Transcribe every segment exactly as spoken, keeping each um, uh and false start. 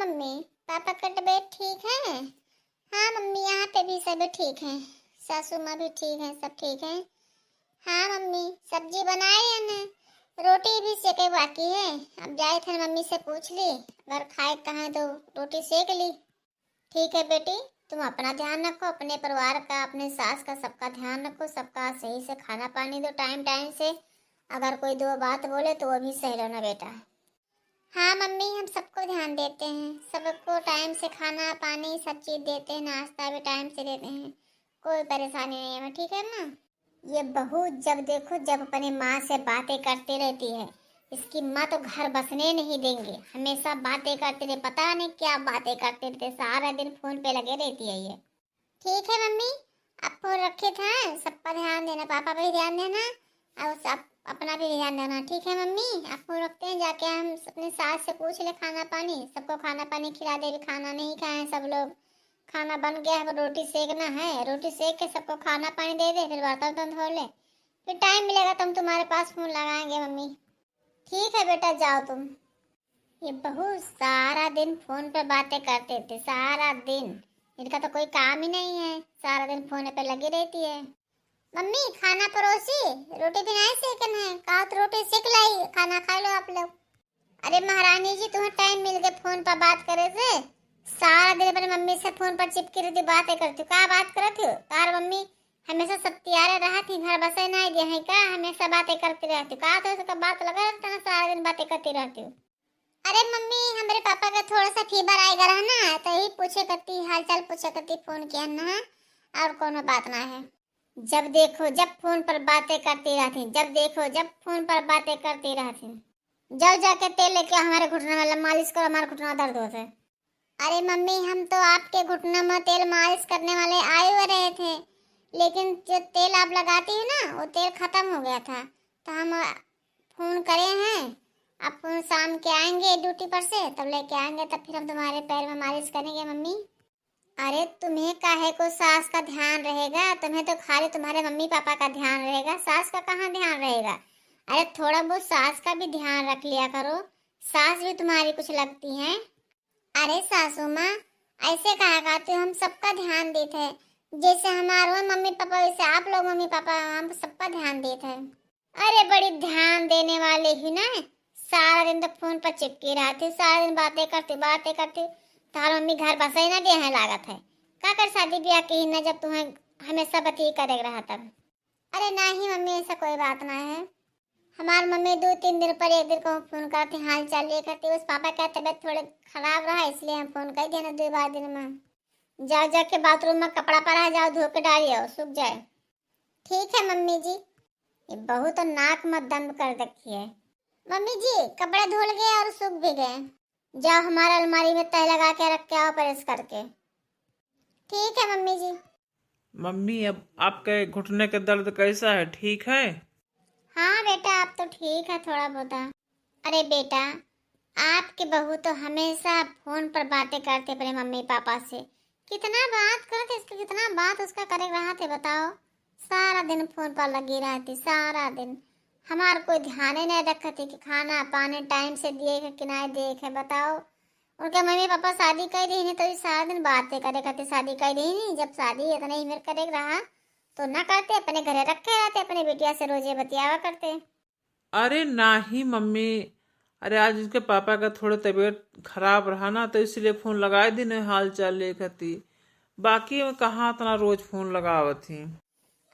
मम्मी, पापा का तबीयत ठीक है? हाँ मम्मी, यहाँ पे भी सब ठीक है, सासू माँ भी ठीक है, सब ठीक है। हाँ मम्मी, सब्जी बनाए हैं ना, रोटी भी सेके बाकी है। अब जाए थे मम्मी से पूछ ली, अगर खाए कहें तो रोटी सेक ली। ठीक है बेटी, तुम अपना ध्यान रखो, अपने परिवार का, अपने सास का, सबका ध्यान रखो, सबका सही से खाना पानी दो टाइम टाइम से। अगर कोई दो बात बोले तो वो भी सह लो ना बेटा। हाँ मम्मी, हम सबको ध्यान देते हैं, सबको टाइम से खाना पानी सब चीज़ देते हैं, नाश्ता भी टाइम से देते हैं, कोई परेशानी नहीं है, ठीक है माँ? ये बहू जब देखो जब अपने माँ से बातें करती रहती है। इसकी माँ तो घर बसने नहीं देंगे, हमेशा बातें करती रहे, पता नहीं क्या बातें करती रहती, सारा दिन फोन पे लगे रहती है ये। ठीक है मम्मी, आप फोन रखे था, सबका ध्यान देना, पापा पे भी ध्यान देना और सब अपना भी ध्यान देना। ठीक है मम्मी, आप फोन रखते हैं, जाके हम अपने सास से पूछ ले खाना पानी, सबको खाना पानी खिला दे। अभी खाना नहीं खाए हैं सब लोग, खाना बन गया है, रोटी सेकना है, रोटी सेक के सबको खाना पानी दे दे, फिर बर्तन उर्तन धो ले, फिर टाइम मिलेगा तो हम तुम्हारे पास फोन लगाएंगे मम्मी। ठीक है बेटा, जाओ तुम। ये बहू सारा दिन फोन पे बातें करते थे, सारा दिन। इनका तो कोई काम ही नहीं है, सारा दिन फोन पे लगी रहती है। मम्मी, खाना परोसी, रोटी भी नहीं सेकन है, कहा तो रोटी सेक लाई, खाना खा लो आप लोग। अरे महारानी जी, तुम्हें टाइम मिल गए फोन पर बात करे से? सारा दिन अपने मम्मी से फोन पर चिपकी रहती, बातें करती हो। का बात करत हो? तार मम्मी हमेशा सत्यारे रहत ही, घर बसे नहीं दे है का? हमेशा बातें करती रहती हो का? तो इसका बात लगा रहता है, सारा दिन बातें करती रहती हो। अरे मम्मी, हमरे पापा का थोड़ा सा फीवर आएगा रहा ना, तो ही पूछे करती, हाल चाल पूछे करती, फोन किया ना, और कोनो बात ना है। जब देखो जब फोन पर बातें करती रहती, जब देखो जब फोन पर बातें करती रहती। जाओ जाके तेल लेके हमारे घुटना में मालिश करो, हमारा घुटना दर्द होता है। अरे मम्मी, हम तो आपके घुटना में तेल मालिश करने वाले आए हुए रहे थे, लेकिन जो तेल आप लगाती है ना, वो तेल खत्म हो गया था, तो हम फोन करे हैं, आप फोन शाम के आएंगे ड्यूटी पर से, तब लेके आएंगे, तब फिर हम तुम्हारे पैर में मालिश करेंगे मम्मी। अरे तुम्हें काहे को सास का ध्यान रहेगा, तुम्हें तो खाली तुम्हारे मम्मी पापा का ध्यान रहेगा, सास का कहाँ ध्यान रहेगा? अरे थोड़ा बहुत सास का भी ध्यान रख लिया करो, सास भी तुम्हारी कुछ लगती हैं। अरे सासू माँ, ऐसे कहा करती हो, हम सबका ध्यान देत है, जैसे हमारे मम्मी पापा वैसे आप लोग मम्मी पापा, हम सबका ध्यान देत है। अरे बड़ी ध्यान देने वाले ही ना, सारा दिन तो फोन पर चिपकी रहती, सारा दिन बातें करती बातें करती। तार मम्मी घर बसाई ना दे है लागत है, का कर शादी ब्याह की ही ना जब तुम्हें हमेशा बती करे रहा तब। अरे नहीं मम्मी, ऐसा कोई बात ना है। हमार मम्मी दो तीन दिन पर एक दिन को फोन करती, हाल चाल ये करती। बस पापा का तबीयत थोड़े खराब रहा, इसलिए हम फोन कर दिया ना दो बार दिन में। जाओ जाके बाथरूम में कपड़ा पड़ा है, जाओ धो के डालियो, सूख जाए। ठीक है मम्मी जी। ये बहू तो नाक में दम कर रखी है। मम्मी जी, कपड़े धुल गए और सूख भी गए। जाओ हमारे अलमारी में तह लगा के रख के आओ प्रेस करके। ठीक है मम्मी जी। मम्मी, अब आपके घुटने के दर्द कैसा है, ठीक है? हाँ बेटा, अब तो ठीक है थोड़ा बहुत। अरे बेटा, आपके बहू तो हमेशा फोन पर बातें करते अपने मम्मी पापा से। कितना बात करते, इसके कितना बात उसका करे रहा थे बताओ। सारा दिन फोन पर लगी रहती, सारा दिन। हमार कोई ध्यान ही नहीं रखती कि खाना पानी टाइम से दिए है कि नहीं दिए है बताओ। उनके मम्मी पापा शादी कर दीनी तो ई सारा दिन बातें करे खातिर शादी कर दीनी। जब शादी इतना ही मेर करे रहा तो ना करते, अपने घरे रखे रहते, अपने बिटिया से रोजे बतियावा करते। अरे नाही मम्मी, अरे आज उसके पापा का थोड़ा तबीयत खराब रहा ना, तो इसलिए फोन लगाए दिन हाल चाल ले खातिर। बाकी में कहाँ इतना रोज फोन लगावत ही।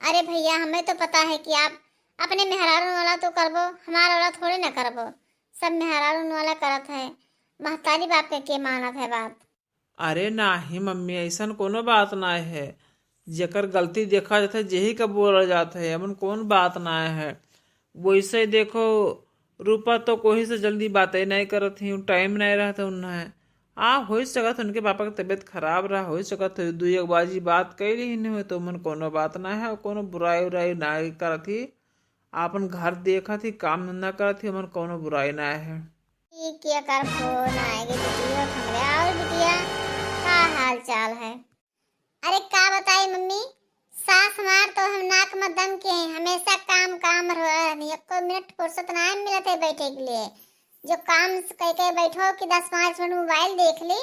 अरे भैया, हमें तो पता है कि आप अपने मेहरारू वाला तो करबो, हमारा वाला थोड़े ना करबो। सब मेहरारू वाला करत है, महतारी बाप के, के मानत है बात। अरे नाही मम्मी, ऐसन कोनो बात ना है। जेकर गलती देखा जात है, जेही का बोला जात है, एमन कौन बात ना है। वैसे देखो, रूपा तो कोई से जल्दी बातें नहीं करत ही, टाइम नहीं रहता उन्हें। आ, हो सकत है उनके पापा की तबीयत खराब रहा, हो सकत है दुई एक बाजी बात कैली ही नहीं हो, तो मन कोनो बात ना है, कोनो बुराई उराई ना करत ही, आपन घर देखत ही, काम धंधा करत ही, मन कोनो बुराई ना है। ई केकर फोन आए गे बिटिया, हमरे और बिटिया, का हाल चाल है? अरे का बताई मम्मी, सास हमार तो हम नाक में दम के हैं, हमेशा काम काम रहो, एको मिनट फुर्सत ना मिलत है बैठे के लिए। जो काम से कह के बैठो कि दस पाँच मिनट मोबाइल देख ली,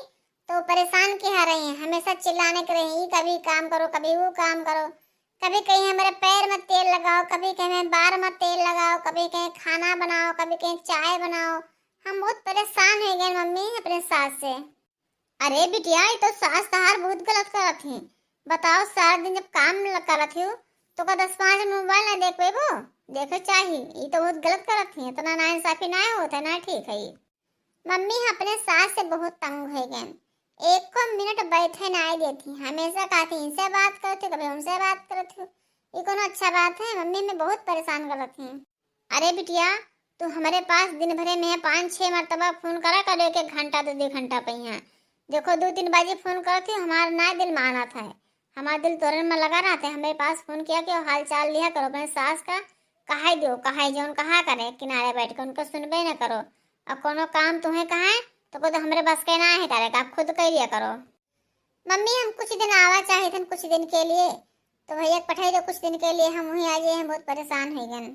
तो परेशान किहा रही हैं, हमेशा चिल्लाने के रही, "ई कभी काम करो, कभी वो काम करो।" कभी कहीं हमरे पैर में तेल लगाओ, कभी कहीं बार में तेल लगाओ, कभी कहीं खाना बनाओ, कभी कहीं चाय बनाओ। हम बहुत परेशान हो गए मम्मी अपने सास से। अरे बिटिया, ये तो सास तहार बहुत गलत करत ही। बताओ, सारा दिन जब काम ल-, करत ही, तो का दस पाँच मिनट मोबाइल ना देख पेबो? देखे चाही, ये तो बहुत गलत करत ही। इतना नाइंसाफी ना होत है, ना ठीक है ये। मम्मी अपने सास से बहुत तंग हो गए, एको मिनट बैठे ना देती, हमेशा कहती, "इनसे बात करती हो, कभी उनसे बात करती हो।" ये कोनो अच्छा बात है? मम्मी हमें बहुत परेशान करत ही। अरे बिटिया, तू हमरे पास दिन भरे में पाँच छह मरतबा फोन करा करो, एक एक घंटा, दो दो घंटा पहिया। देखो, दो तीन बाजी फोन करती हो, हमार ना दिल मानत है, हमार दिल तोरन में लगा रहत है। हमरे पास फोन किया कि हाल चाल लिहा करो अपने सास का, कहाई दियो, कहाई जौन कहा करे, किनारे बैठ के उनका सुनबे न करो। और कोनो काम तुम्हें कहा है, तो को तो हमरे बस के ना है करे, आप खुद कर लिया करो। मम्मी, हम कुछ दिन आवा चाहिए थे, कुछ दिन के लिए, तो भैया के पठाई दो कुछ दिन के लिए, हम वहीं आ जाए, हम बहुत परेशान हो गए।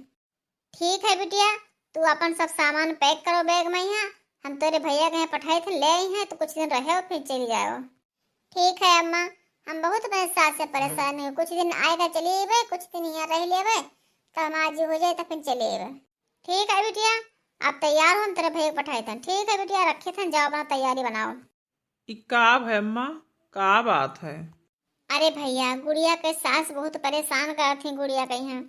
ठीक है बिटिया, तू अपन सब सामान पैक करो बैग में यहाँ, हम तोरे भैया के यहाँ पठाई थे, ले आई हैं, तो कुछ दिन रहे और फिर चली जाओ। ठीक है अम्मा, हम बहुत अपने सास से परेशान हैं, कुछ दिन आएगा चली अइबे, कुछ दिन यहाँ रह लेबे, तो हम आज हो जाए तो फिर चली अइबे। ठीक है बिटिया, आप तैयार हो, हम तेरे भैया के पठाई थे। ठीक है बिटिया, रखे थे, जाओ अपना तैयारी बनाओ। ई का है अम्मा, का बात है? अरे भैया, गुड़िया के सास बहुत परेशान करत ही गुड़िया के यहाँ।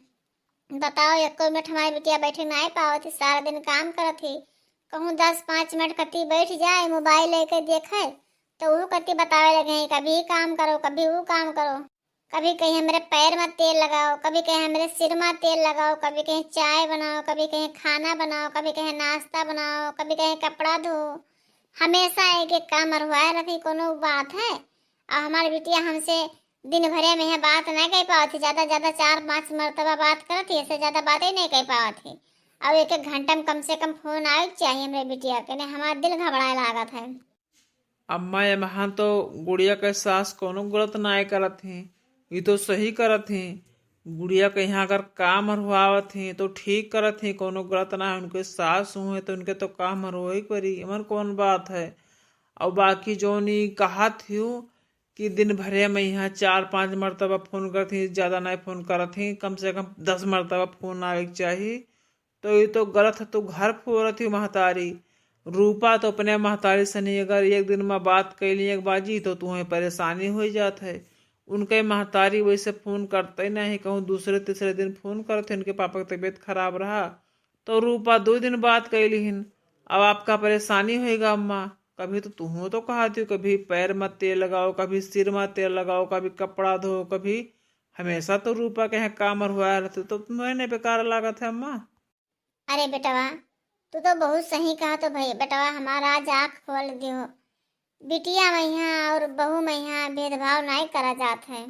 बताओ, एको मिनट हमारी बिटिया बैठे नाहीं पावत ही, सारा दिन काम करत ही। कहूँ दस पाँच मिनट कती बैठ जाए, मोबाइल लेके देखे, तो वो कती बतावे लगे हैं, "कभी काम करो, कभी वो काम करो।" कभी कहीं हमरे पैर में तेल लगाओ, कभी कहीं हमरे सिर में तेल लगाओ, कभी कहीं चाय बनाओ, कभी कहीं खाना बनाओ, कभी कहीं नाश्ता बनाओ, कभी कहीं कपड़ा धो। हमेशा एक एक काम अरुआए रखी, कोनो बात है? और हमारी बिटिया हमसे दिन भरे में है बात नहीं कह पावत ही, ज्यादा ज्यादा चार पाँच मरतबा बात करत ही, इससे ज्यादा बात ही नहीं कह पावत ही। और एक एक घंटा में कम से कम फोन आवे के चाहिए हमरे बिटिया के, नहीं हमारा दिल घबराए लागत है। अम्मा, एमहा तो गुड़िया के सास कोनो गलत नाय करत ही, ई तो सही करत ही। गुड़िया के यहाँ अगर काम हरवावत ही तो ठीक करत ही, कोनो गलत ना है। उनके सास हुए तो उनके तो काम हरवाई परी, एमन कौन बात है। और बाकी जौन ई कहत हियो कि दिन भरे में यहाँ चार पाँच मरतबा फोन करत ही, ज्यादा नाय फोन करत ही, कम से कम दस मरतबा फोन आवे के चाही। तो ये तो गलत है, तू घर फोरत ही महतारी। रूपा तो अपने महतारी सनी अगर एक दिन में बात कैली एक बाजी तो तुम्हें परेशानी हो जात है। उनके महतारी वैसे फोन करते नहीं, कहूँ दूसरे तीसरे दिन फोन करते, उनके पापा की तबीयत खराब रहा तो रूपा दो दिन बात कैली हिन। अब आपका परेशानी होएगा अम्मा, कभी तो तुहूँ तो कहत हो, कभी पैर में तेल लगाओ, कभी सिर में तेल लगाओ, कभी कपड़ा धो, कभी हमेशा तो रूपा के यहाँ काम अरुआए रहते, तो तुम्हें नहीं बेकार लागत है अम्मा? अरे बेटवा, तू तो बहुत सही कहा तो भाई बेटवा, हमारा आज आँख खोल दियो। बिटिया मैया और बहू मैया भेदभाव नहीं करा जात है।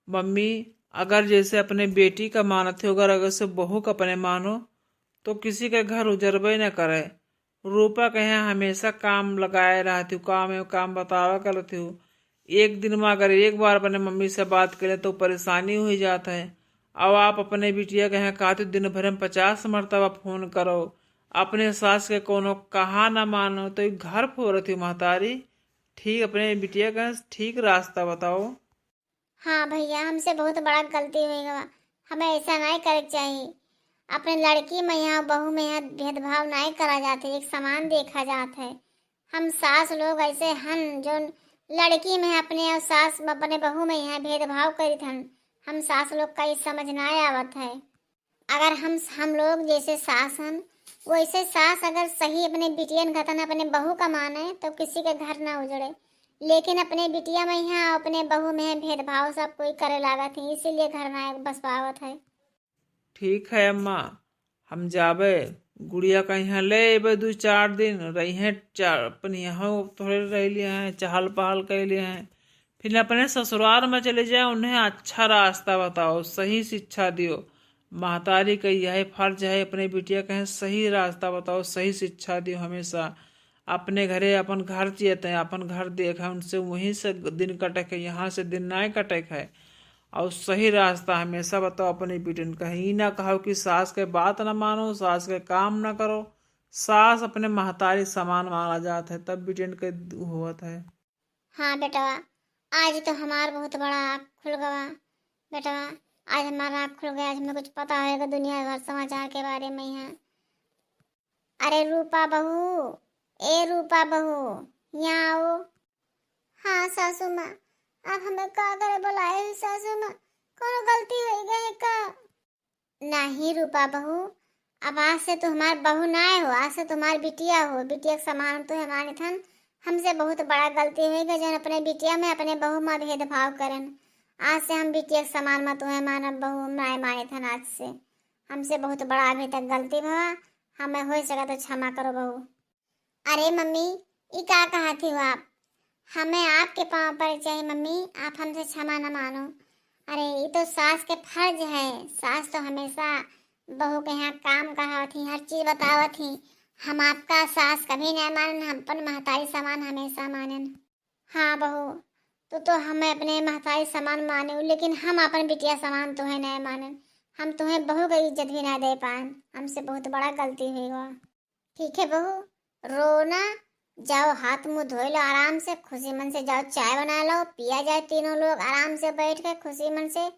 मम्मी, अगर जैसे अपने बेटी का मानत हो, अगर, अगर से बहू का अपने मानो, तो किसी के घर उजरबे न करे। रूपा के यहाँ हमेशा काम लगाए रहती हूँ, काम एवं काम बतावा करती हूँ। एक दिन में अगर एक बार अपने मम्मी से बात करें तो परेशानी हो जात है। अब आप अपने बिटिया के यहाँ कहती दिन भर में पचास मरतबा फोन करो, अपने सास के कोनो कहा न मानो, तो ई घर फोरत ही महतारी। ठीक अपने बिटिया के ठीक रास्ता बताओ। हाँ भैया, हमसे बहुत बड़ा गलती हो गवा, हमें ऐसा नहीं करे के चाहिए। अपने लड़की में यहाँ बहू में यहाँ भेदभाव नहीं करा जाते, एक समान देखा जात है। हम सास लोग ऐसे हन जो लड़की में अपने और सास अपने बहू में यहाँ भेदभाव करित हन। हम सास लोग का ई समझ नहीं आवत है। अगर हम हम लोग जैसे सास हन, वैसे सास अगर सही अपने बिटियन घतन अपने बहू का माने तो किसी के घर ना उजड़े, लेकिन अपने बिटिया में यहाँ अपने बहू में भेदभाव सब कोई करे लागत है, इसीलिए घर ना बस पावत है। ठीक है अम्मा, हम जाबे, गुड़िया का यहाँ ले अबे दो चार दिन, रही हैं चार, अपन यहाँ थोड़े रह लिए हैं, चहल पहल कर लिए हैं, फिर अपने ससुराल में चले जाए, उन्हें अच्छा रास्ता बताओ, सही शिक्षा दियो। महतारी का यही फर्ज है, अपने बिटिया कहें सही रास्ता बताओ, सही शिक्षा दियो हमेशा। अपने घरे अपन घर चेते, अपन घर देखा, उनसे वहीं से दिन कटे के, यहाँ से दिन नहीं कटे के है। और सही रास्ता हमेशा बताओ अपने बिटियन का। ई ना कहो कि सास के बात ना मानो, सास के काम ना करो। सास अपने महतारी समान माना जात है, तब बिटियन के दु-, होत है। हाँ बेटवा, आज तो हमार बहुत बड़ा आँख खुल गवा। बेटवा, आज हमार आँख खुल गया, आज हमें कुछ पता होएगा दुनिया भर समाचार के बारे में यहाँ। अरे रूपा बहू, ए रूपा बहू, यहाँ आओ। हाँ सासू माँ, आप हमें का करे बुलाए हो सासू माँ? कोनो गलती हो गई है का? नहीं रूपा बहू, अब आज से तू हमार बहू ना हो, आज से तू हमार बिटिया हो। बिटिया के समान हम तुहे मानित हन। हमसे बहुत बड़ा गलती हो गई जौन अपने बिटिया में अपने बहू में भेदभाव करन। आज से हम बिटिया के समान में तुहे मानब बहू, हम नाय मानित हन आज से। हमसे बहुत बड़ा अभी तक गलती भवा, हमें हो सका तो क्षमा करो बहू। अरे मम्मी, ई का कहत हो आप? हमें आपके पाँव पड़े चाहिए मम्मी, आप हमसे क्षमा न मानो। अरे ई तो सास के फर्ज है, सास तो हमेशा बहू के यहाँ काम करावत ही, हर चीज बतावत ही। हम आपका सास कभी नहीं मानन, हम अपन महतारी समान हमेशा मानन। हाँ बहू, तू तो हमें अपने महतारी समान माने, लेकिन हम अपन बिटिया समान तुहे नहीं मानन। हम तुहे बहू के इज्जत भी नहीं दे पाएन, हमसे बहुत बड़ा गलती हुई हुआ। ठीक है बहू, रो ना, जाओ हाथ मुंह धोए लो आराम से, खुशी मन से जाओ चाय बना लो, पिया जाए तीनों लोग आराम से बैठ के खुशी मन से,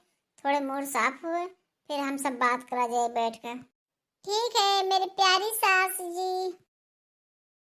थोड़े मूड साफ हुए, फिर हम सब बात करा जाए बैठ के। ठीक है मेरी प्यारी सास जी।